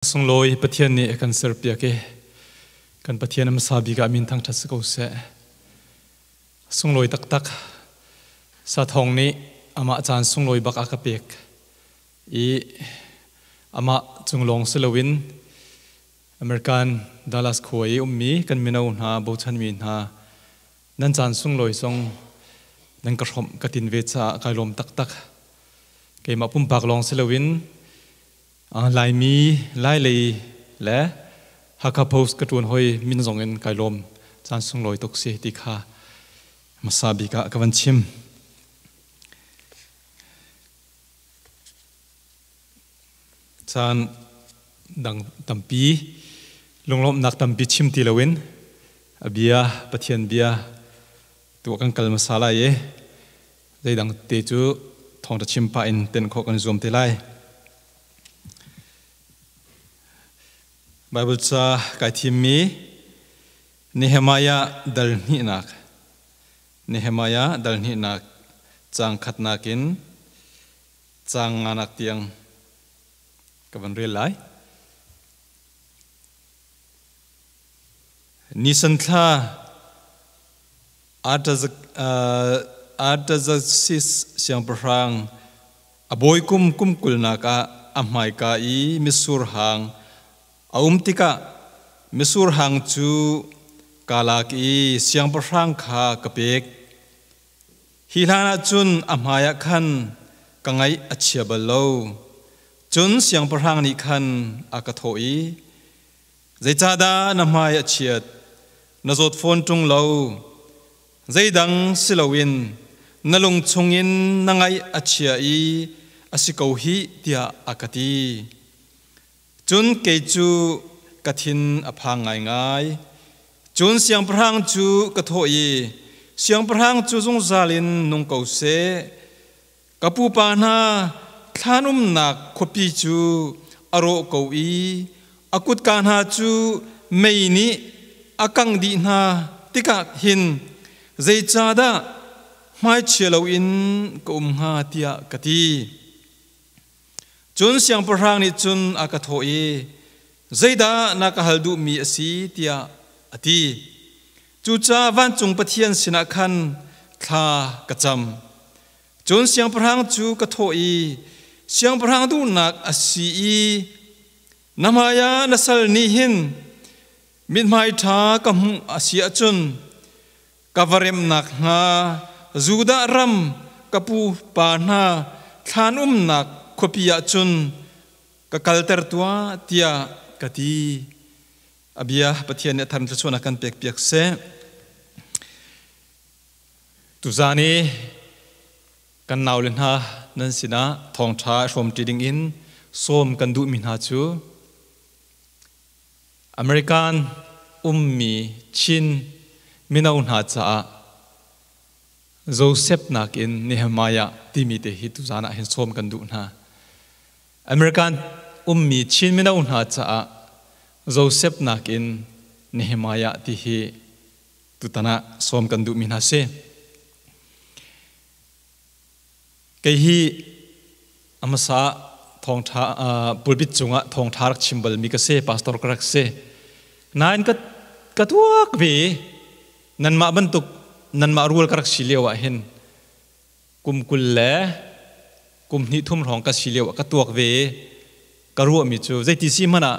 Sunglawi Pathian nih a kan serpiak i kan Pathian a hmasa bik ah min thangṭhat si ko seh. Sunglawi taktak Sathawng nih amah caan sunglawi bak a ka pek i amah cung lawng si loin American Dallas khua i ummi kan mino hna bochanmi hna nan caan sunglawi zong nan ka hrawmh ka tin ve caah kai lawm taktak. Keimah pumpak lawng si loin Laimi Lailei le Hakha Post ka ṭuan hoi min zong in kai lawm. Caan sunglawi tuk si ti kha hmasa bik ah ka van chim. Caan dang tampi lunglawmhnak tampi chim ti loin a bia Pathian bia tu kan kal hmasa lai i zeidang te cu thawngṭha chim pah in tenh khawh kan zuam te lai. Bible ca kai thimmi Nehemiah dal hnihnak Nehemiah dal hnihnak caang khatnak in caang nganak tiang ka van rel lai. Nisan thla Artaxerxes siangpahrang a bawi kum kum kulnak ah a hmaika i mitsur hang a um tikah mitsur hang cu kaa lak i siangpahrang kha ka pek. Hi hlanah cun a hmaiah khan ka ngaih a chia bal lo. Cun siangpahrang nih khan a ka thawh i, Zeicahdah na hmai a chiat? Na zawt fawn ṭung lo. Zeidang si loin na lung chungin na ngaih a chia i a si ko hih tiah a ka ti. Cun kei cu ka thin a phang ngaingai. Cun siangpahrang cu ka thawh i, Siangpahrang cu zungzal in nung ko seh. Ka pupa hna thlan umnak khuapi cu a rawh ko i a kutka hna cu mei nih a kangh dih hna tikah hin zeicahdah hmaichia loin ka um hnga tiah ka ti. Cun siangpahrang nih cun a ka thawh i, Zeidah na ka hal duhmi a si tiah a ti. Cucaah vancung Pathian sinah khan thla ka cam. Cun siangpahrang cu ka thawh i, Siangpahrang duhnak a si i na hmaiah na sal nih hin mithmai ṭha ka hmuh a si ahcun ka va remh nakhnga Judah ram ka pupa hna thlan umnak khuapi ah cun ka kalter tuah tiah ka ti. A bia Pathian nih a thar thluachuahnak kan pekpiak seh. Tuzaan i kan naule hna nan sinah thawngṭha hrawmṭi dingin sawm kan duhmi hna cu American ummi Chin mino hna caah Joseph nakin Nehemiah timi te hi tuzaan ah hin sawm kan duh hna. American ummi Chin mino hna caah Joseph nakin Nehemiah ti hi tutan ah sawm kan duhmi hna si. Kei hi a hmasa thawngṭha pulpit cungah thawngṭha rak chim balmi ka si, pastor ka rak si. Nain ka ka tuak ve nanmah bantuk nanmah rual ka rak si lio ah hin kum 20 le kum hnih thum hrawng ka si lio ah ka tuak ve ka ruahmi cu zeiti si hmanh ah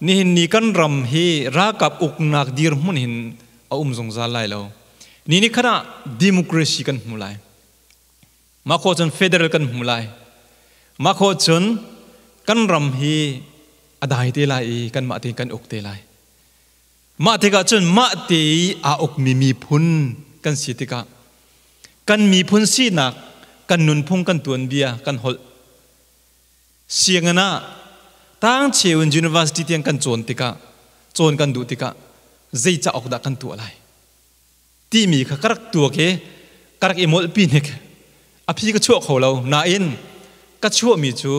nihin ni kan ram hi ralkap uknak dirhmun hin a um zungzal lai lo ni ni khat ah democracy kan hmu lai mah khawh cun federal kan hmu lai mah khawh cun kan ram hi a dai te lai i kanmah tein kan uk te lai Mah tikah cun mah te i aa ukmi miphun kan si tikah kan miphun sinak, kan nunphung, kan tuanbia, kan holh sianginn ah tangcheu in university tiang kan cawn tikah cawn kan duh tikah zei cauk dah kan tuah lai timi kha ka rak tuak i ka rak i molhpi hnik. A phi ka chuah kho lo nain ka chuahmi cu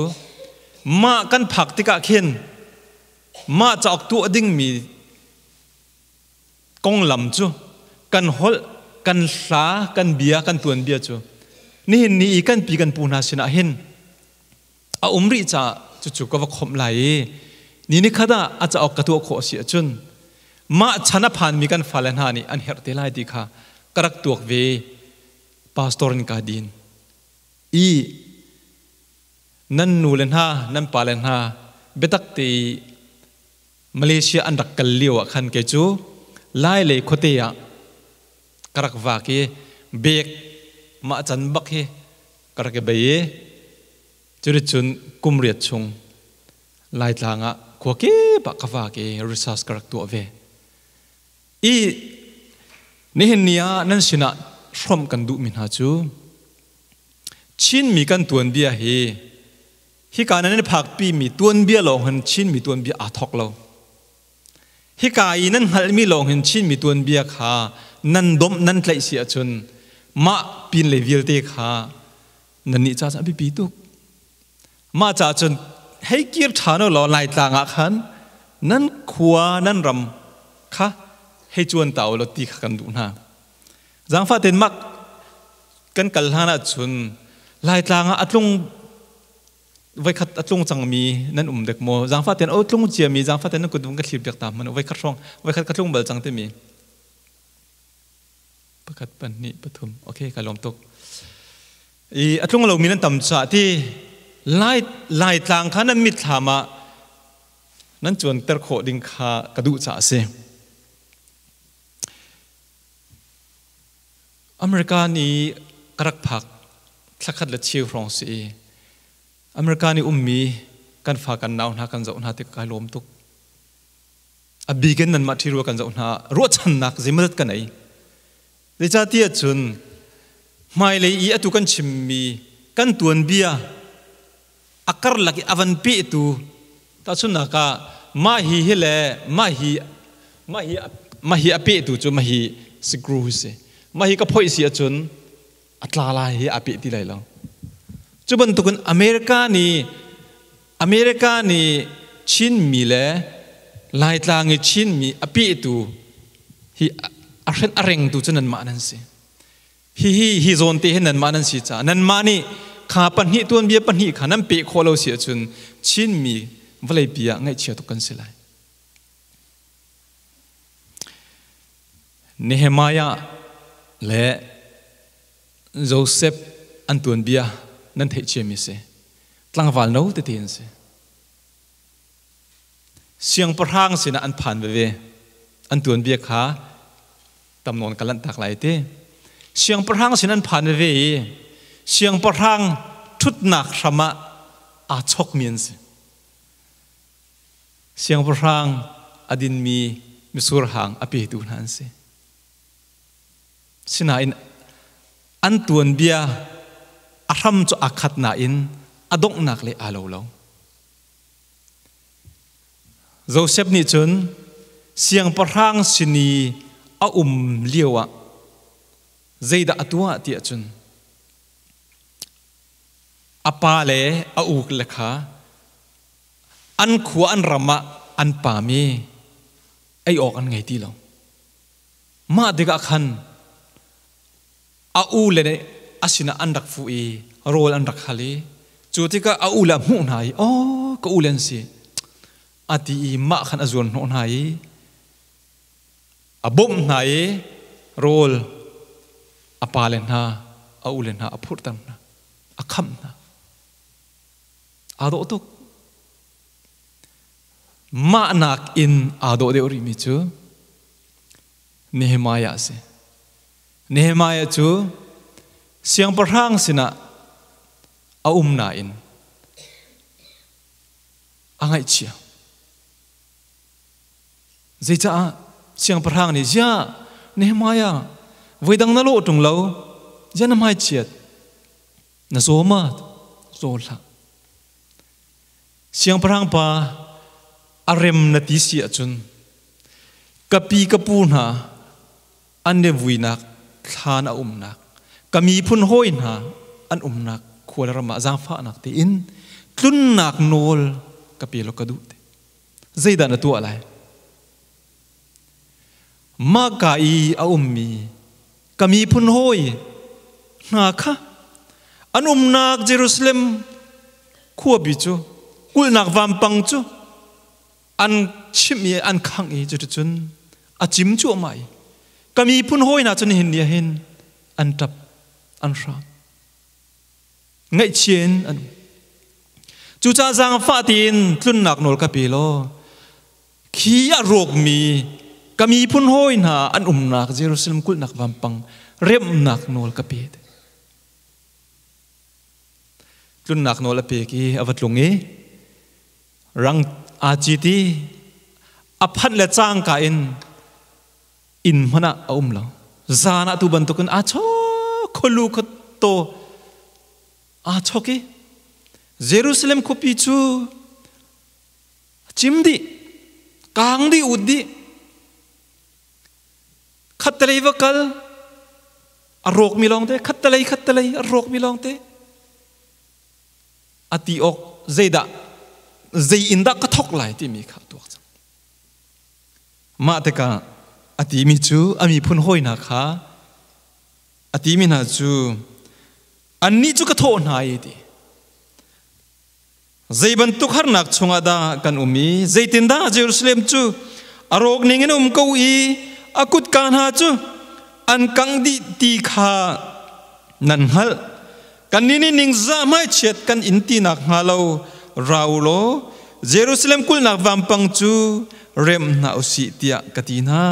mah kan phak tikah khin Mah cauk tuah dingmi konglam cu kan holh, kan hla, kan bia, kan tuanbia cu nihin ni i kan pi kan pu hna sinah hin a um rih caah cucu ka va khomh lai i Ni ni khat ah a cauk ka tuah khawh a si ahcun mah chan a phanmi kan fale hna nih an herh te lai ti kha ka rak tuak ve. Pastor in ka din. I nan nu le hna, nan pa le hna biatak te i Malaysia an rak kal lio ah khan kei cu Lai lei khuate ah ka rak vak i bek mah can bak hi ka rak i bei i cuticun kum riat chung Laitlang ah khua kip ah ka vak i research ka rak tuah ve. I nihin ni ah nan sinah hrawmh kan duhmi hna cu Chinmi kan tuanbia hi hika nan i phakpimi tuanbia lawng hin Chinmi tuanbia aa thawk lo. Hika i nan hngalhmi lawng hin Chinmi tuanbia kha nan domh nan tlaih si ahcun mah pinlei vialte kha nannih ca cu a biapi tuk. Mah ca cun hei kir ṭhan u law Laitlang ah khan nan khua nan ram kha hei cuan ta u law ti kha kan duh hna. Zaangfah tein mah kan kal hlan ahcun Laitlang ah a tlung voikhat a tlung cangmi nan um dek maw? Zaangfah tein o tlung ciami zaangfah tein nan kut vung ka thlip piak ta hmanh u. Voikhat hrawng voikhat ka tlung bal cang timi. Pakhat, pahnih, pathum. Okay, ka lawm tuk. I a tlung lomi nan tam caah ti Lai Laitlang kha nan mitthlam ah nan cuanter khawh ding kha ka duh caah a si. America nih ka rak phak thlakhat le cheu hrawng si i America nih ummi kan fa kan nau hna kan zoh hna tik kai lawm tuk. A bik in nanmah ṭhirual kan zoh hna ruahchannak zeimawzat ka nei. Zeicahtiah cun hmailei i atu kan chimmi kan tuanbia a karlak i a van pehtu tahchunhnak ah mah hi hi le mah hi mah hi mah hi a pehtu cu mah hi sikru hi si mah hi ka phoih si ahcun a tla lai hi a peh ti lai lo. Cu bantukin America nih America nih Chinmi le Laitlang i Chinmi a pehtu hi a hrenh a rengtu cu nanmah nan si. Hi hi hi zawn te hi nanmah nan si caah nanmah nih kha pahnih tuanbia pahnih kha nan peh khawh lo si ahcun Chinmi vawleipi ah ngaihchia tuk kan si lai. Nehemiah le Joseph an tuanbia nan theih ciami si. Tlangval no tete an si. Siangpahrang sinah an phan veve. An tuanbia kha tam nawn ka lanhtak lai ti. Siangpahrang sin an phan veve i siangpahrang ṭhutnak hram ah aa chokmi an si. Siangpahrang a dinmi mitsur hang a petu hna an si. Sinain an tuanbia a hram cu aa khat nain a donghnak le aa lo lo. Joseph nih cun siangpahrang sin i a um lio ah zeidah a tuah ti ahcun a pa le a u le kha an khua an ram ah an pam i ei awk an ngei ti lo. Mah tikah khan a u le nih a sinah an rak fuh i rawl an rak hal i cu tikah a u le a hmuh hna i aw ka u le an si a ti i mah khan a zuan hnawh hna i a bawmh hna i rawl a pa le hna a u le hna a phurhter hna a khamh hna aa dawh tuk mah nakin aa dawh deuh rihmi cu Nehemiah a si. Nehemiah cu siangpahrang sinah a um nain a ngaihchia. Zeicah siangpahrang nih ziah Nehemiah voidang na lawh ṭung lo ziah na hmaichiat na zaw ma zaw hlah Siangpahrang pa a rem na ti si ahcun ka pi ka pu hna an i vuinak thlan a umnak ka miphun hawi hna an umnak khua le ram ah zaangfahnak tein tlunnak nawl ka pe law ka duh te. Zeidah na tuah lai? Mahka i a ummi ka miphun hawi hna kha an umnak Jerusalem khuapi cu kulhnak vampang cu An chimh i an khangh i cuticun a cim cuahmah i ka miphun hawi hna cu nihin ni ah hin an ṭap an hram. Ngaihchia in an um. Cucaah zaangfah tein tlunnak nawl ka pe law khi a rawkmi ka miphun hawi hna an umnak Jerusalem kulhnak vampang remhnak nawl ka pe. Tlunnak nawl a pek i a va tlung i rang aa cit i a phanh le cangka in inn hmanh ah a um lo. Zan ah tu bantukin aa chok khulu khuattaw aa chok i Jerusalem khuapi cu cim dih, kaang dih, ut dih. Khattelei va kal, a rawkmi lawngte, khattelei khattelei a rawkmi lawngte. A ti awk zeidah, zei in dah ka thok lai timi kha a tuak cang. Mah tikah a timi cu a miphun hawi hna kha a timi hna cu annih cu ka thawh hna i ti. Zei bantuk harnak chungah dah kan um i zeitindah Jerusalem cu a rawk ning in um ko i a kutka hna cu an kangh dih ti kha nan hngalh. Kannih nih ningzah hmaichiat kan in ti nakhnga lo ra u law Jerusalem kulhnak vampang cu remh hna u sih tiah ka ti hna.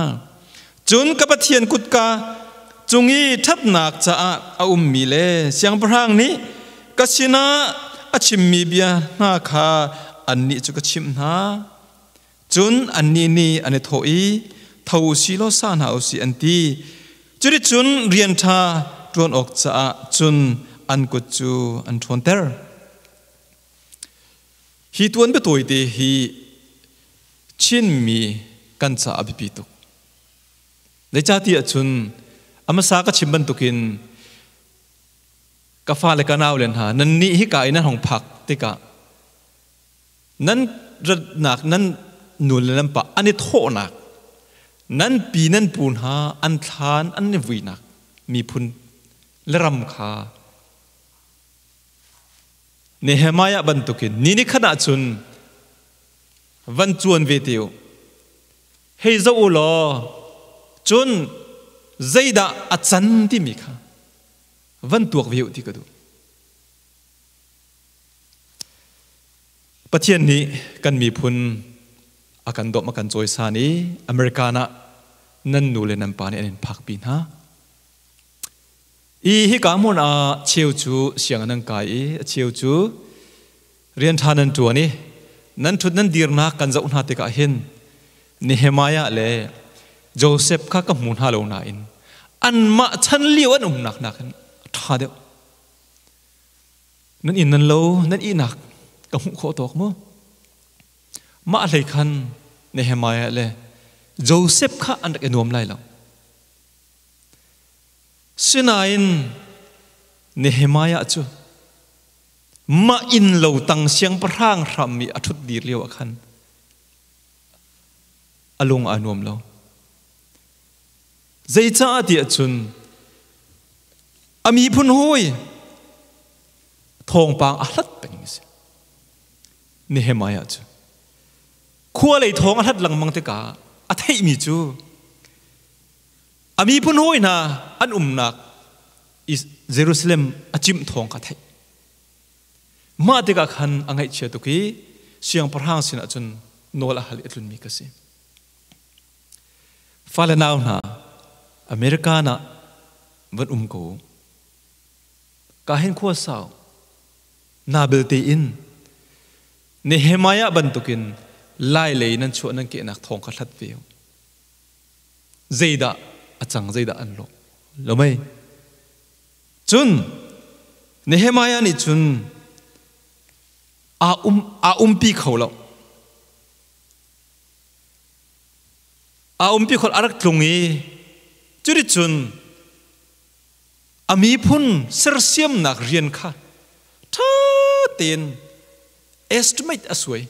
Cun ka Pathian kutka cung i ṭhatnak caah a ummi le siangpahrang nih ka sinah a chimmi bia hna kha annih cu ka chimh hna. Cun annih nih an i thawh i, Tho u sih law sa hna u sih, an ti. Cuticun rian ṭha ṭuan awk caah cun an kut cu an ṭhawnter. Hi tuan biatawite hi Chinmi kan caah a biapi tuk. Zeicahtiah cun a hmasa ka chim bantukin ka fale ka naule hna nannih hika i nan hong phak tikah nan ratnak nan nu le nan pa an i thawhnak nan pi nan pu hna an thlan an i vuinak miphun le ram kha Nehemiah bantukin ni ni khat ahcun van cuan ve te u. Hei zoh u law cun zeidah a can timi kha van tuak ve u ti ka duh. Pathian nih kan miphun a kan dawm a kan cawisan i American ah nan nu le nan pa nih an in phakpi hna. I hika hmun ah cheu cu sianginn an kai i a cheu cu rian ṭha nan ṭuan i nan ṭhut nan dirnak kan zoh hna tikah hin Nehemiah le Joseph kha ka hmu hna lo nain anmah chan lio an umnak nakin a ṭha deuh. Nan inn nan lo nan ihnak ka hmuh khawh tawk mu. Mah hlei khan Nehemiah le Joseph kha an rak i nuam lai lo. Sinain Nehemiah cu mah inn lo tang siangpahrang hram i a ṭhut dir lio ah khan a lung aa nuam lo. Zeicah tiah cun a miphun hawi thawngpang a hlat peng mi si. Nehemiah cu khua lei thawng a hlat lengmang tikah a theihmi cu A miphun hawi hna an umnak Jerusalem a cimh thawng kha theih. Mah tikah khan a ngaihchia tuk i siangpahrang sinah cun nawl a hal i a tlunmi ka si. Fale nau hna, American ah van um ko. Ka hin khua sau. Na belte in Nehemiah bantukin lai lei nan chuah nan kehnak thawng kha hlat ve. Zeidah a cang zeidah an lawh lo mei cun Nehemiah nih cun aa um aa umpi kho lo aa umpi kho a rak tlung i cuticun a miphun sersiamnak rian kha ṭha tein estimate a suai.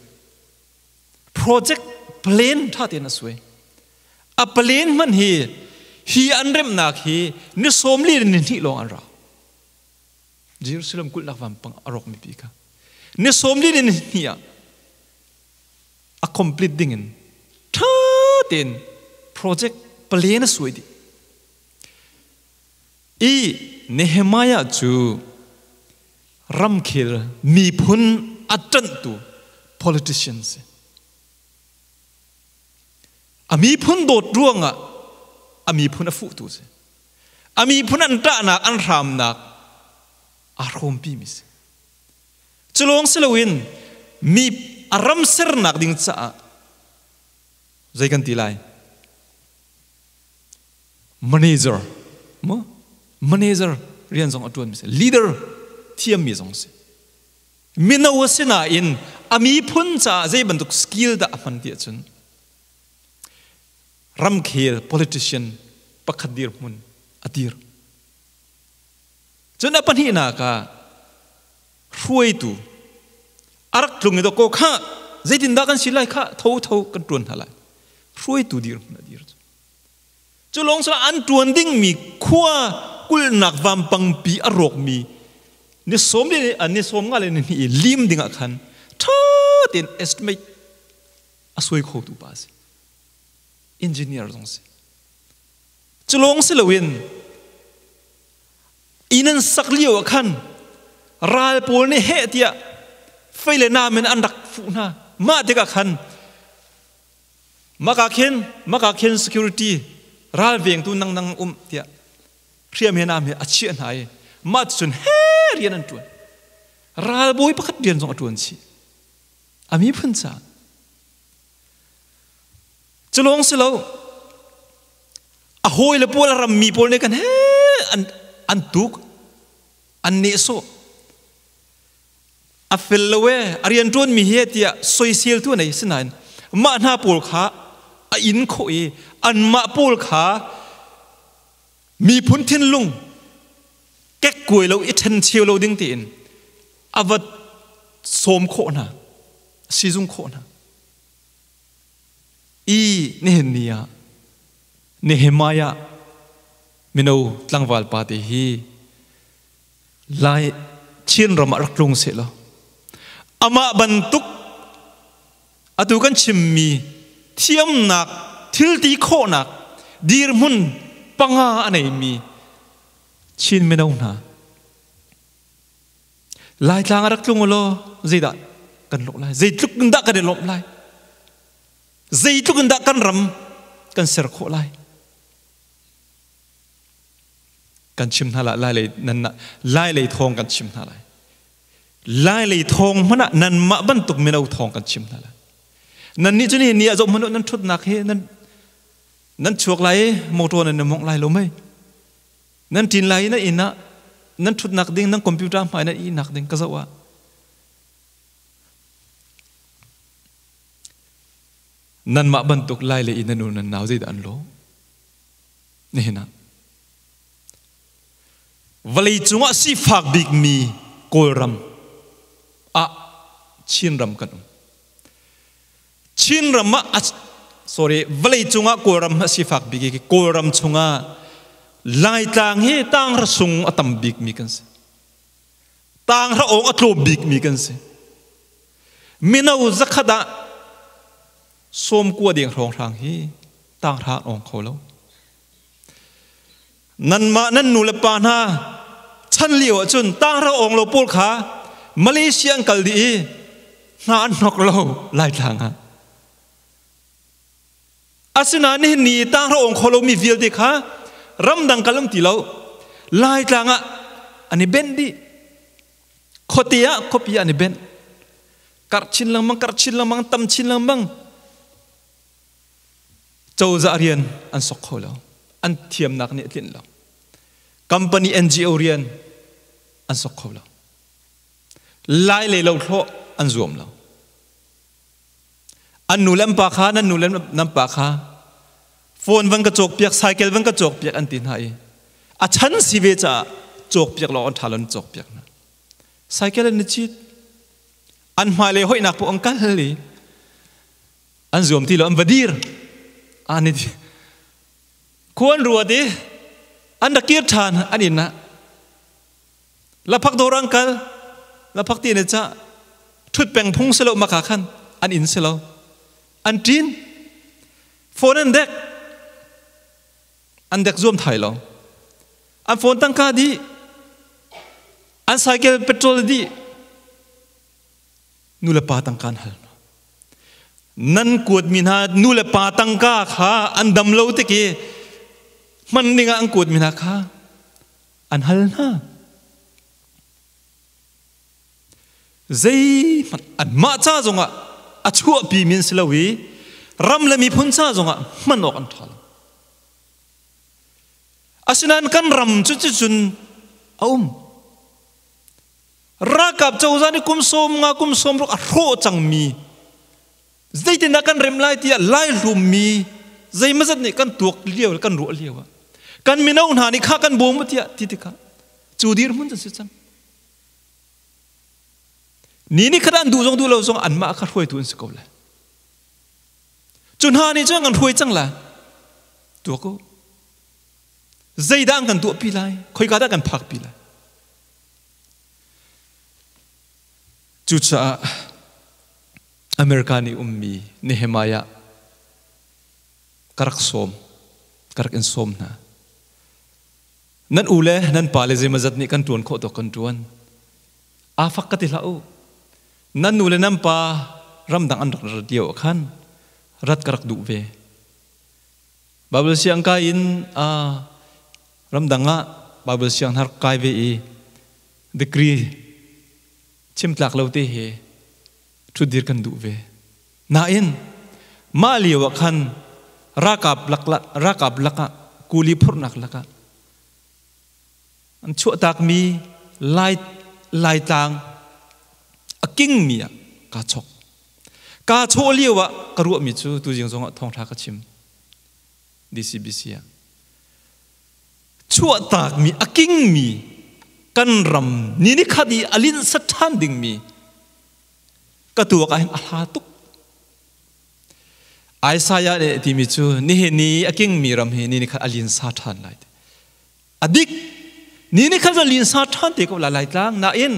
Project plan ṭha tein a suai. A plan hmanh hi hi an remnak hi ni 40 le ni hnih lawng an rau. Jerusalem kulhnak vampang a rawkmi pi kha ni 42 ah. A complete ding in ṭha tein project plan a suai dih. I Nehemiah cu ramkhel miphun a ṭanhtu politician si. A miphun dawt ruangah a miphun a fuhtu si. A miphun an ṭahnak an hramnak aa hrawmpi mi si. Cu lawng si loin mi a ram sernak ding caah zei kan ti lai? Manager mo manager rian zong a ṭuan mi si, leader thiam mi zong si. Mino a si nain a miphun caah zei bantuk skill dah a hman ti ahcun ramkhel politician pakhat dirhmun a dir. Cun a pahnihnak ah hruaitu a rak tlung i dawkaw kha zeitindah kan si lai kha tho tho kan ṭuan hna lai. Hruaitu dirhmun a dir. Cu lawng sila an ṭuan dingmi khua kulhnak vampangpi a rawkmi ni sawm le ni sawm nga le ni hnih i lim dingah khan ṭha tein estimate a suai khotu pa a si. Engineer zong si. Cu lawng si loin inn an sak lio ah khan ral pawl nih heh tiah fei le nam in an rak fuh hna. Mah tikah khan maka khin maka khin security ral vengtu nang nang um tiah hriam he nam he a chiah hna i mah cun he rian an ṭuan. Ralbawi pakhat rian zong a ṭuan chih. A miphun caah. Cu lawng si lo, a hawi le pawl a rammi pawl nih kan he an, an tuk, an nehsawh. A fel lo e, a rian ṭuanmi hi tiah soisel tu nei sinain mah hna pawl kha a in khawh i anmah pawl kha miphun thinlung kekkuai lo i ṭhencheu lo ding tiin a va sawm khawh hna, sizung khawh hna. I nihin ni ah Nehemiah mino tlangval pa te hi Lai Chin ram ah rak tlung seh law amah bantuk atu kan chimmi thiamnak thilti khawhnak dirhmun panga a neimi Chin mino hna Laitlang a rak tlung law zeidah kan lawh lai? Zeitluk in dah kan i lawmh lai? Zeitluk in dah kan ram kan ser khawh lai? Kan chim hna lai lai lei nan lai lei thawng kan chim hna lai. Lai lei thawng hmanh ah nanmah bantuk mino thawng kan chim hna lai. Nan nih cu ni ni ah zoh hmanh nan ṭhutnak hi nan nan chuak lai i motor nan i mongh lai lo mei? Nan ṭin lai i na inn ah nan ṭhutnak ding nan computer hmai nan ihnak ding ka zoh ah nanmah bantuk lai le i nan u nan nau zeidah an lawh nihin ah vawlei cungah sifak bikmi Kawlram ah Chinram kan um. Chinram ah sorry vawlei cungah Kawlram a sifak bik i Kawlram chungah Laitlang hi tanghra sung a tam bik mi kan si. Tanghra awng a tlawm bik mi kan si. Mino zakhat ah sawm kua deng hrawng hrang hi tanghra an awng kho lo. Nanmah nan nu le pa hna chan lio ahcun tanghra awng lo pawl kha Malaysia an kal dih i hna an hnok lo Laitlang ah. Asinain nihin ni tanghra awng kho lomi vialte kha ramdang kal um ti lo Laitlang ah an i benh dih. Khuate ah khuapi ah an i benh. Karh chin lengmang, karh chin lengmang, tam chin lengmang. Cozah rian an sok kho lo. An thiamnak nih a tlinh lo. Company NGO rian an sok kho lo. Lai le lo thlawh an zuam lo. An nu le an pa kha nan nu le nan pa kha phone van ka cawk piak, cycle van ka cawk piak an ti hna i a chan si ve caah cawk piak lo an ṭha lo an cawk piak hna. Cycle an i cit. An hmailei hoihnak poh an kal i an zuam ti lo an va dir an i khua an ruat i an rak kir ṭhan an inn ah laphak dawr an kal laphak ti ne ca ṭhut peng phung si lo maka khan an inn si lo. An ṭin. Phone an dek. An dek zuam thai lo. An phone tangka dih. An cycle petrol dih. Nu le pa tangka an hal. Nan kuatmi hna nu le pa tangka kha an dam lo tik i hman ding ah an kuatmi hna kha an hal hna. Zeihmanh anmah ca zongah a chuahpi mi an si lo i ram le miphun ca zongah hman awk an ṭha lo. Asinain kan ram cu cucun a um. Ralkap cozah nih kum 50 kum 60 a hrawh cangmi zeitindah kan rem lai tiah lai hlummi zeimazat nih kan tuak lio kan ruah lio ah kan mino hna nih kha kan bawm tiah ti tikah cu dirhmun cu si cang. Ni nih khat an duh zong duh lo zong anmah kha hruaitu an si ko lai. Cu hna nih cun kan hruai cang lai. Tuak u. Zeidah an kan tuahpi lai? Khoika dah kan phakpi lai? Cucaah America nih ummi Nehemiah ka rak sawm, ka rak in sawm hna. Nan u le nan pa le zeimazat nih kan ṭuan khawh tawk kan ṭuan. Aa fak ka ti hlah u. Nan nu le nan pa ramdang an rak rat lio ah khan rat ka rak duh ve. Bible siang kai in ramdang ah Bible siang hna rak kai ve i degree chim tlak lo te he ṭhutdir kan duh ve. Nain mah lio ah khan ralkap ralkap lakah kuli phurhnak lakah an chuahtakmi lai laitlang a kingmi ah kaa chok. Kaa chawh lio ah ka ruahmi cu tuzing zongah thawngṭha ka chim DCBC ah. Chuahtakmi a kingmi kan ram ni ni khat i a linhsat ṭhan dingmi ka tuak ah hin a hla tuk. Isaiah nih timi cu nihin ni a kingmi ram hi ni ni khat a linsa ṭhan lai ti. A dik ni ni khat a linsa ṭhan te ko lai Laitlang nain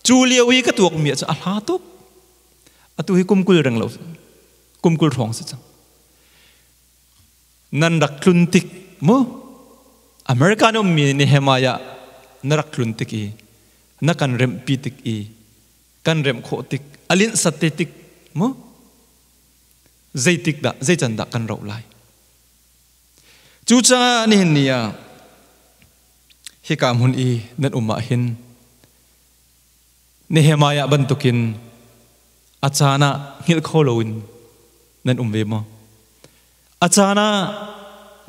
cu lio i ka tuakmi ah cun a hla tuk. Atu hi kum 20 reng lo kum 20 hrawng si cang. Nan rak tlun tik mu American ummi Nehemiah na rak tlun tik i na kan remhpi tik i kan remh khawh tik a linhsat te tik mu zeitik dah zei can dah kan roh lai. Cucaah nihin ni ah hika hmun i nan um ah hin Nehemiah bantukin a caan ah hngilh kho loin nan um ve maw? A caan ah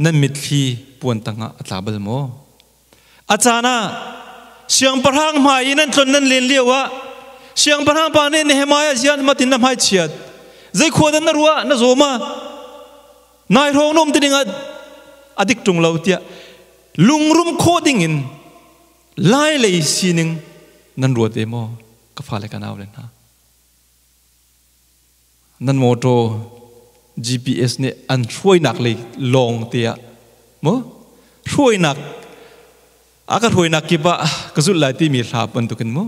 nan mitthli puan tangah a tla bal maw? A caan ah siangpahrang hmai i nan tlon nan len lio ah siangpahrang pa nih Nehemiah zian matin na hmai chiat zei khua dah na ruah na zawm ah nai hrawng na um ti ding ah a dik ṭung lo tiah lungrum khawh ding in lai lei sining nan ruat ve maw ka fale ka nau le hna? Nan motor GPS nih an hruainak lei lawng te ah mu hruainak a ka hruainak kip ah ka zulh lai timi hla bantukin mu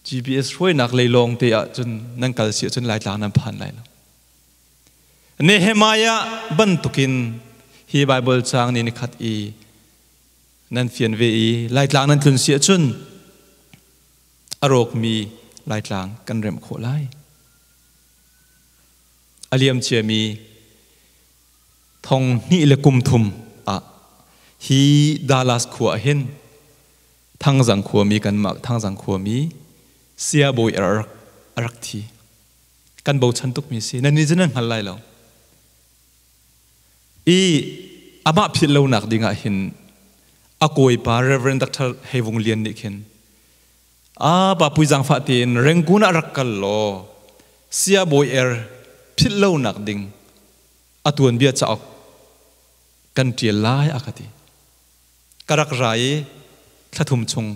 GPS hruainak lei lawng te ah cun nan kal si ahcun Laitlang nan phan lai lo. Nehemiah bantukin hi Bible caang ni nikhat i nan fian ve i Laitlang nan tlun si ahcun a rawkmi Laitlang kan remh khawh lai. A liam ciami thong hnih le kum thum ah hi Dallas khua ah hin Thangzang khuami kanmah Thangzang khuami Siabawi a rak thi. Kan bochan tukmi si. Nan nih cu nan hngal lai lo. I amah philh lonak ding ah hin a kawipa Reverend Dr. Hei Vung Lian nih khin a pa pui zaangfah tein Rangoon ah rak kal law Siabawi Er philh lonak ding a tuanbia cauk kan ṭial lai a ka ti. Ka rak ra i thla thum chung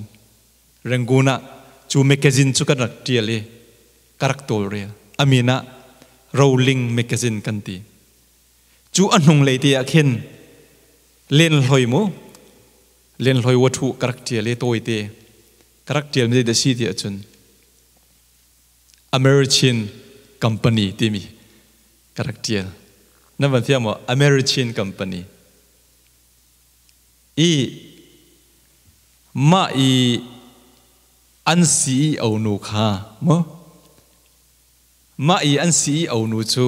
Rangoon ah cu magazine cu kan rak ṭial i ka rak tawlrel. A min ah Rolling Magazine kan ti. Cu a hnunglei te ah khin lenhloi mu lenhloi wathu ka rak ṭial i tawite ka rak ṭial mi zeidah si ti ahcun American Company timi. Ka rak ṭial. Nan van fiang maw? American company. I mah i an CEO nu kha maw? Mah i an CEO nu cu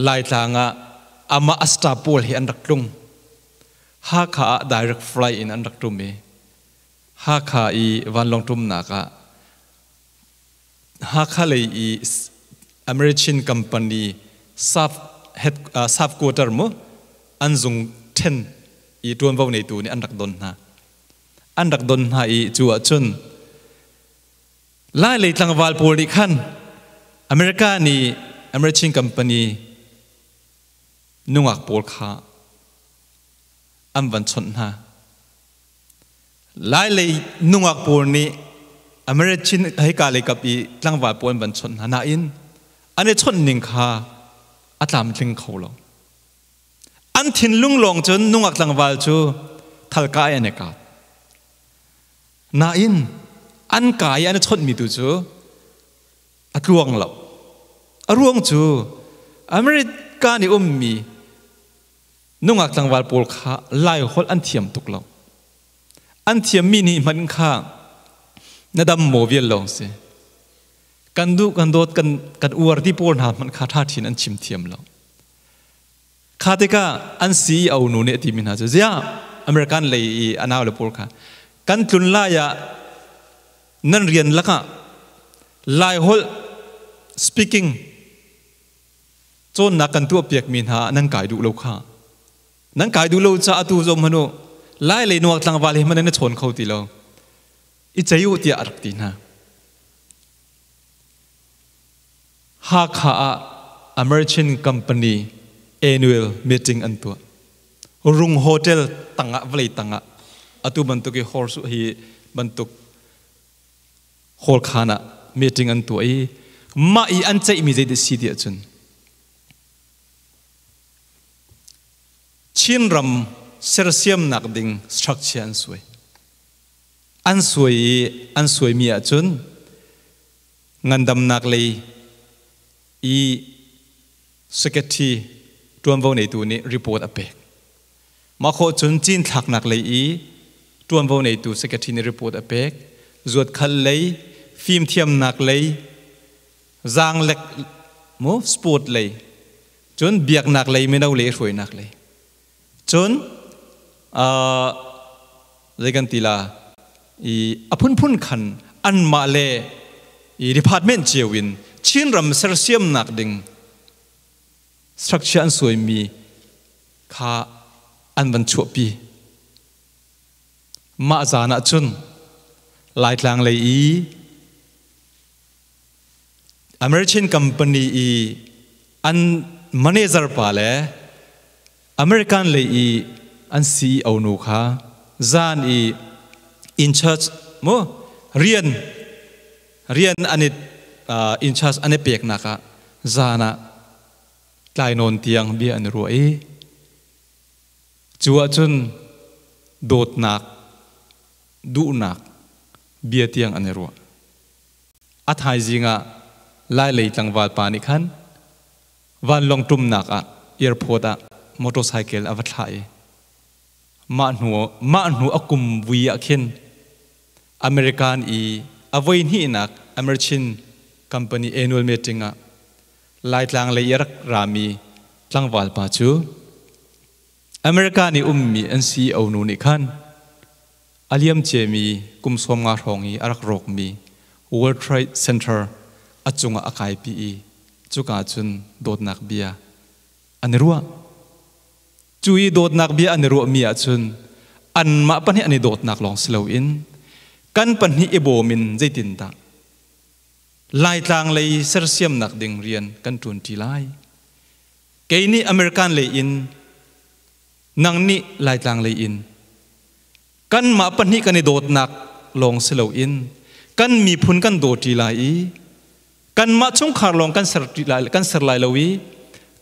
Laitlang ah amah a staff pawl he an rak tlung. Hakha ah direct flight in an rak ṭum i Hakha i vanlawng ṭumnak ah Hakha lei i American company sub head sub quarter mu an zung ṭhen i ṭuanvo neitu nih an rak don hna. An rak don hna i cu ahcun Lai lei tlangval pawl nih khan America nih American company nungak pawl kha an van chawnh hna. Lai lei nungak pawl nih American hika lei kap i tlangval pawl an van chawnh hna nain an i chawnh ning kha a tlamtling kho lo. An thinlung lawng cun nungak tlangval cu thalka ai an i kap. Nain an ka i an i chawnhmi tu cu a tluang lo. A ruang cu America nih ummi nungak tlangval pawl kha Laiholh an thiam tuk lo. An thiammi nih hmanh kha na dam maw vial lawng si. Kan duh kan dawt kan kan uar ti pawl hna hmanh kha ṭha ṭhin an chim thiam lo. Kha tikah an CEO nu nih a timi hna cu ziah American lei i a naule pawl kha kan tlun lai ah nan rian lakah Laiholh speaking cawnnak kan tuahpiakmi hna nan kai duh lo kha nan kai duh lo caah atu zong hmanh u Lai lei nuak tlangval he hmanh nan i chawn kho ti lo i cei u tiah a rak ti hna. Hakha ah American company annual meeting an tuah. Rung Hotel tangah vawlei tangah atu bantuk i horsu hi bantuk hall khan ah meeting an tuah i mah i an ceihmi zeidah si ti ahcun Chinram sersiamnak ding structure an suai. An suai i an suaimi ahcun ngandamnak lei i secretary ṭuanvo neitu nih report a pek. Mah khawh cun cinthlaknak lei i ṭuanvo neitu secretary nih report a pek. Zuatkhal lei, fimthiamnak lei, zaanglek mu sport lei, cun biaknak lei mino lei hruainak lei. Cun zei kan ti la i a phunphun khan anmah le i department cio in Chinram sersiamnak ding structure an suaimi kha an van chuahpi. Mah zan ah cun Laitlang lei i American company i an manager pa le American lei i an CEO nu kha zan i in charge mu rian rian an i in charge an i peknak ah zan ah tlai nawn tiang bia an i ruah i cu ahcun dawtnak duhnak bia tiang an i ruah. A thaizing ah Lailei tlangval pa nih khan vanlawng ṭumnak ah airport ah motorcycle a va thlah i mah hnu mah hnu a kum vui ah khin American i a voi hnihnak American company annual meeting ah Laitlang lei i a rak rami tlangval pa cu America nih ummi an CEO nu nih khan a liamciami kum 50 hrawng i a rak rawkmi World Trade Center a cungah a kaipi i cuka cun dawtnak bia an i ruah. Cu i dawtnak bia an i ruahmi ahcun anmah pahnih an i dawtnak lawng si loin kan pahnih i bawm in zeitindah Laitlang lei sersiamnak ding rian kan ṭuanṭi lai. Kei nih American lei in, nang nih Laitlang lei in kanmah pahnih kan i dawtnak lawng si loin kan miphun kan dawṭi lai i kanmah chungkhar lawng kan ser lai kan ser lai lo i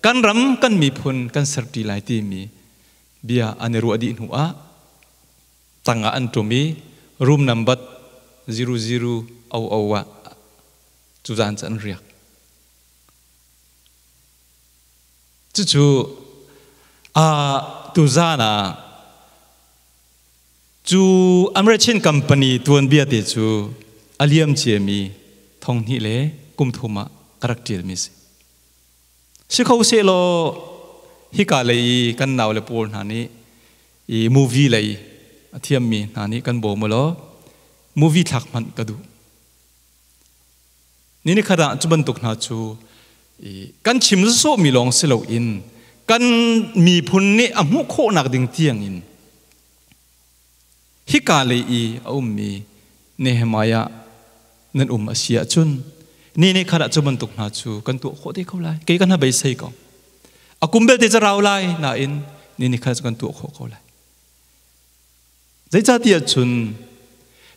kan ram kan miphun kan serṭi lai timi bia an i ruah dih hnu ah tangah an ṭum i room number 0000 ah cu zan cu an riak. Cucu a tuzan ah cu American company tuanbia te cu a liam ciami thonghnih le kum thum ah ka rak ṭialmi si. Si kho sehlaw hika lei i kan nau le pawl hna nih i movie lei a thiammi hna nih kan bawm law movie thlak hmanh ka duh. Ni ni khat ah cu bantuk hna cu kan chim sawhmi lawng si loin kan miphun nih a hmuh khawhnak ding tiangin hika lei i a ummi Nehemiah nan um a si ahcun ni ni khat ah cu bantuk hna cu kan tuah khawh te ko lai. Kei kan ha beisei ko. A kum belte ca rau lai nain ni ni khat cu kan tuah khawh ko lai. Zeicahtiah cun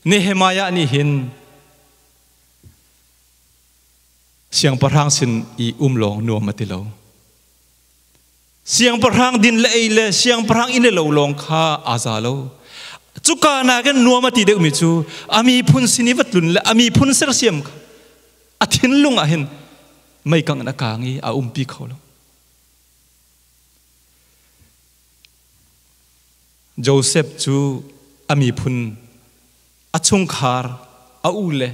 Nehemiah nih hin siangpahrang sin i um lawng nuam a ti lo. Siangpahrang din le ei le siangpahrang inn le lo lawng kha aa za lo. Cuka nakin nuam a ti deuhmi cu a miphun sin i va tlun le a miphun sersiam kha a thinlung ah hin meikang in a kaang i a umpi kho lo. Joseph cu a miphun a chungkhar a u le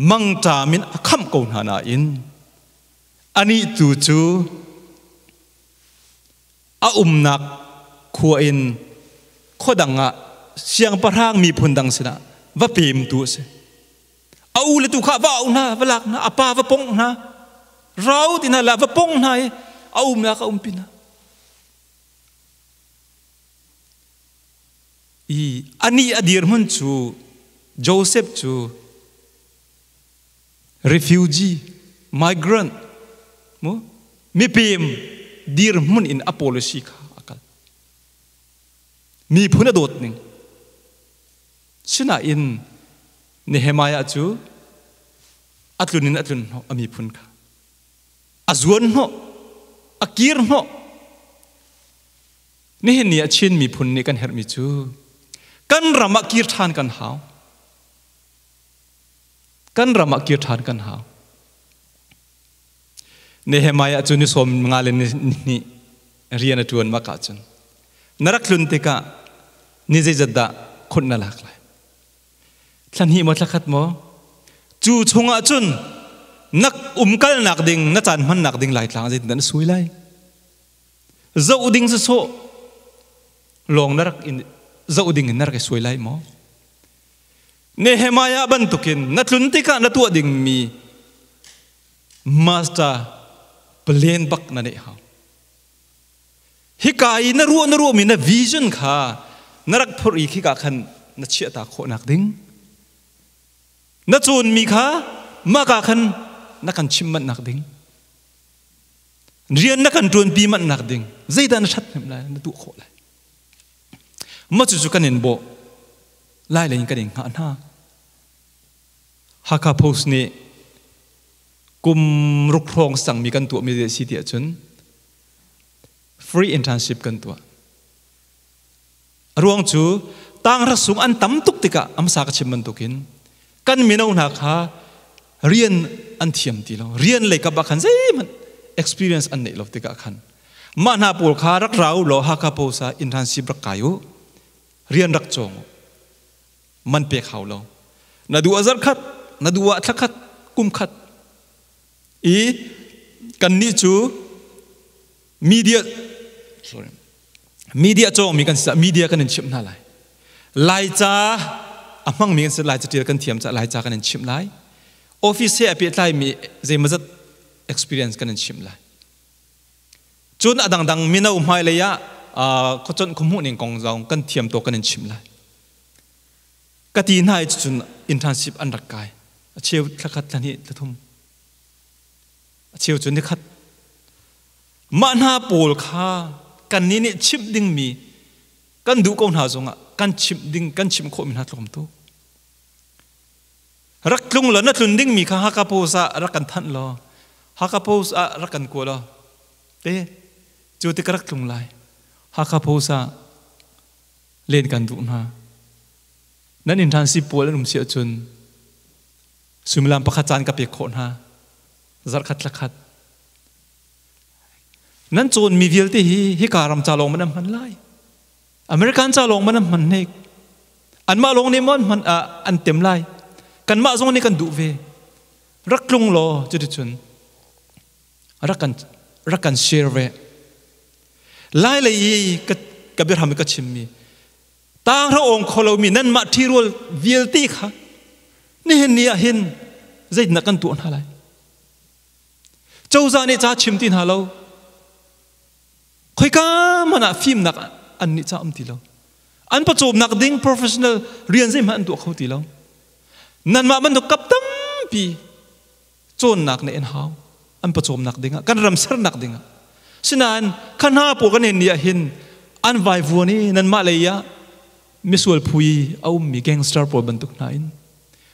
mangṭam in a khamh ko hna nain anih tu cu a umnak khua in khua dang ah siangpahrang miphun dang sinah va pem tu a si. A u le tu kha va au hna, va lak hna, a pa va pongh hna, rau ti hna la va pongh hna i a umnak a umpi hna. I anih a dirhmun cu Joseph cu refugee, migrant, mu mipem dirhmun in a policy kha a kal. Miphun a dawt ning. Sinain Nehemiah cu a tlun in a tlun hnawh a miphun kha. A zuan hnawh, a kir hnawh. Nihin ni ah Chin miphun nih kan herhmi cu kan ram ah kir ṭhan kan hau. Kan ram ah kir ṭhan kan hau. Nehemiah cu ni sawm nga le ni hnih rian a ṭuan mak ahcun na rak tlun tikah ni zeizat dah khunh na lak lai? Thla hnih maw thla khat maw? Cu chungah cun na umkalnak ding na caan hmannak ding Laitlang zeitindah na sui lai? Zoh ding sawsawh lawng na rak in zoh ding in na rak i suai lai maw? Nehemiah bantukin na tlun tikah na tuah dingmi master plan bak na neih hau. Hika i na ruah na ruahmi na vision kha na rak phurh i khika khan na chiahta khawhnak ding. Na cawnmi kha mah khan na kan chim manh nak ding. Rian na kan ṭuanpi manh nak ding zeidah na ṭhat hnem lai na tuah khawh lai. Mah cucu kan in bawh lai lei in kan in hngah hna. Hakha Post nih kum ruk hrawng cangmi kan tuahmi si ti ahcun free internship kan tuah. A ruang cu tanghra sung an tam tuk tikah amsa ka chim bantukin kan mino hna kha rian an thiam ti lo. Rian lei kap ah khan zeihmanh experience an neih lo tikah khan mah hna pawl kha rak ra u law Hakha Post ah internship rak kai u. Rian rak cawng u. Man pek hau lo. Na duh ah zarh khat, na duh ah thla khat, kum khat. I kannih cu media sorry media cawngmi kan si media kan in chimh hna lai. Laica a hmangmi kan si, Laica tial kan thiam caah Laica kan in chimh lai. Office he a pehtlaimi zeimawzat experience kan in chimh lai. Cun a dangdang mino hmailei ah khuaconh khuahmuh ning kong zong kan thiam tawk kan in chimh lai. Ka ti hna i cun internship an rak kai. A cheu thla khat, thla hnih, thla thum. A cheu cu nikhat. Mah hna pawl kha kannih nih chimh dingmi kan duh ko hna zongah kan chimh ding kan chimh khawhmi hna tlawm tuk. Rak tlung law na tlun dingmi kha Hakha Post ah rak kan thanh law Hakha Post ah rak kan kua law te cu ti ka rak tlung lai. Hakha Post ah len kan duh hna. Nan internship pawl an um si ahcun suimilam pakhat caan ka pek khawh hna. Zarh khat thla khat. Nan cawnmi vialte hi hika ram ca lawng man an hman lai. American ca lawng man an hman hnek. Anmah lawng nih maw an hman an tem lai. Kanmah zong nih kan duh ve. Rak tlung law cuticun rak kan rak kan share ve. Lai lei i ka ka biahram i ka chimmi tanghra awng kho lomi nanmah ṭhirual vialte kha nihin ni ah hin zeitindah kan tuah hna lai? Cozah nih ca chim ti hna lo. Khoika hmanh ah fimnak an nih ca um ti lo. An pawcawmnak ding professional rian zeihmanh an tuah kho ti lo. Nanmah bantuk kap tampi cawnnak nih an hau. An pawcawmnak dingah, kan ram sernak dingah. Sinain kha hna pawl kan ni ah hin an vaivuan i nanmah lei ah misual phu i a ummi gangster pawl bantuk hna in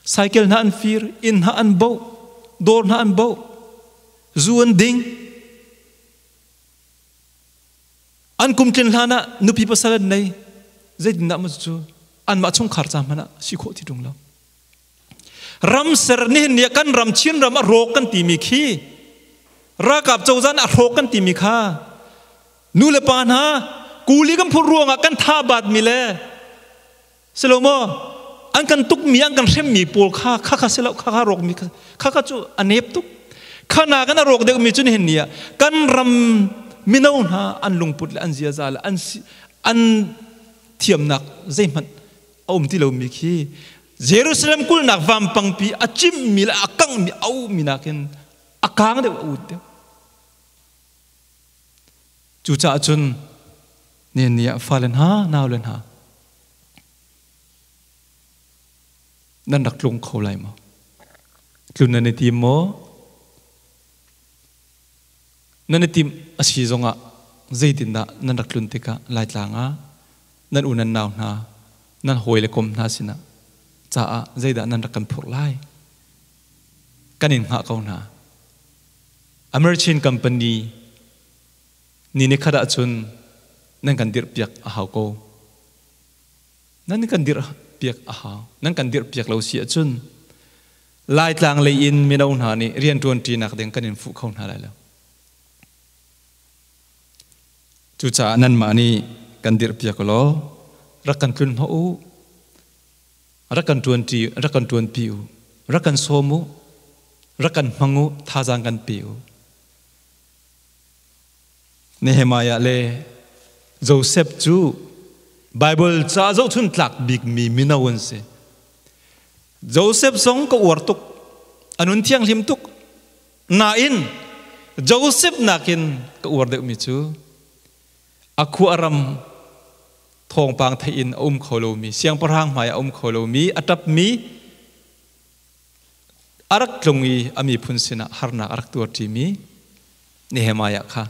cycle hna an fir, inn hna an boh, dawr hna an boh, zu an ding. An kum tlin hlan ah nupi pasal an nei. Zeitindah maw cu anmah chungkhar ca hmanh ah si khawh ti ṭung lo. Ram ser nihin ni ah kan ram Chin ram a rawk kan timi khi ralkap cozah nih a hrawk kan timi kha nu le pa hna kuli kan phurh ruangah kan tha batmi le Si lo maw? An kan tukmi, an kan hremmi pawl kha kha kha si lo, kha kha rawkmi kha kha kha cu a nep tuk. Kha na kan a rawk deuhmi cu nihin ni ah kan ram mino hna an lungput le an ziaza le an an thiamnak zeihmanh a um ti lomi khi Jerusalem kulhnak vampangpi a cimmi le a kanghmi a ummi nakin a kang deuh a ut deuh. Cucaah cun nihin ni ah fale hna, naule hna, nan rak tlung kho lai maw? Tlun nan i tim maw? Nan i timh a si zongah zeitindah nan rak tlun tikah Laitlang ah nan u nan nau hna, nan hawi le kom hna sinah caah zeidah nan rak kan phurh lai? Kan in hngah ko hna. American company ni ni khat ahcun nan kan dirhpiak a hau ko. Nan kan dirhpiak a hau. Nan kan dirhpiak lo si ahcun Laitlang lei in mino hna nih rianṭuan ṭinak ding kan in fuh kho hna lai lo. Cucaah nanmah nih kan dirhpiak law rak kan tlun hnawh u. Rak kan ṭuanṭi, rak kan ṭuanpi u. Rak kan sawm u. Rak kan hmang u. Thazaang kan pe u. Nehemiah le Joseph cu Baibal ca zohchun tlak bikmi mino an si. Joseph zong ka uar tuk. A nun thianghlim tuk. Nain Joseph nakin ka uar deuhmi cu a khua ram thawngpang theih in a um kho lomi, siangpahrang hmai a um kho lomi, a ṭapmi, a rak tlung i a miphun sinah harnak a rak tuarṭimi Nehemiah kha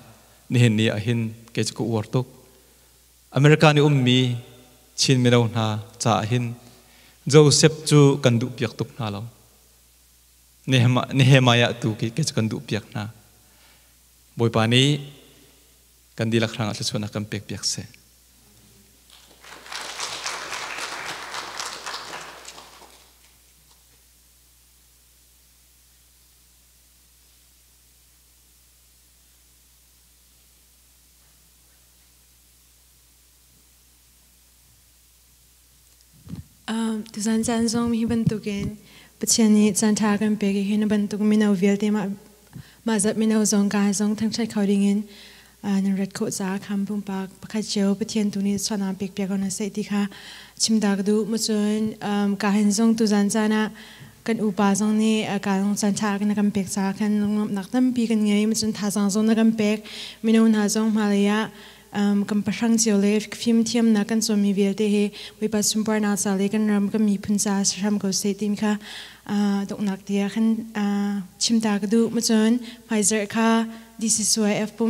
nihin ni ah hin kei cu ka uar tuk. America nih ummi Chin mino hna caah hin Joseph cu kan duhpiak tuk hna lo. Nehemiah tu khi kei cu kan duhpiak hna. Bawipa nih kan dihlak hrangah thluachuahnak kan pekpiak seh. Tuzan caan zong hi bantukin Pathian nih caan ṭha kan pek i hi na bantuk mino vialte mah mah zat mino zong ka zong thangṭhat kho dingin nan rat khawh caah khan pumpak pakhat cio Pathian tu nih suahnak pek piak ko hna seh ti kha chim ta ka duh. Cun ka hin zong tuzan caan ah kan upa zong nih ka zong caan ṭha na kan pek caah khan lunglawmhnak tampi kan ngei. Cun thazaang zong na kan pek. Mino hna zong hmailei ah kan pahrang cio le fimthiamnak kan cawnmi vialte hi Bawipa sunparnak ca le kan ram kan miphun ca si hram ko seh timi kha donghnak tiah khan chim ta ka duh. Cun hmaizarh kha DCCYF pumh.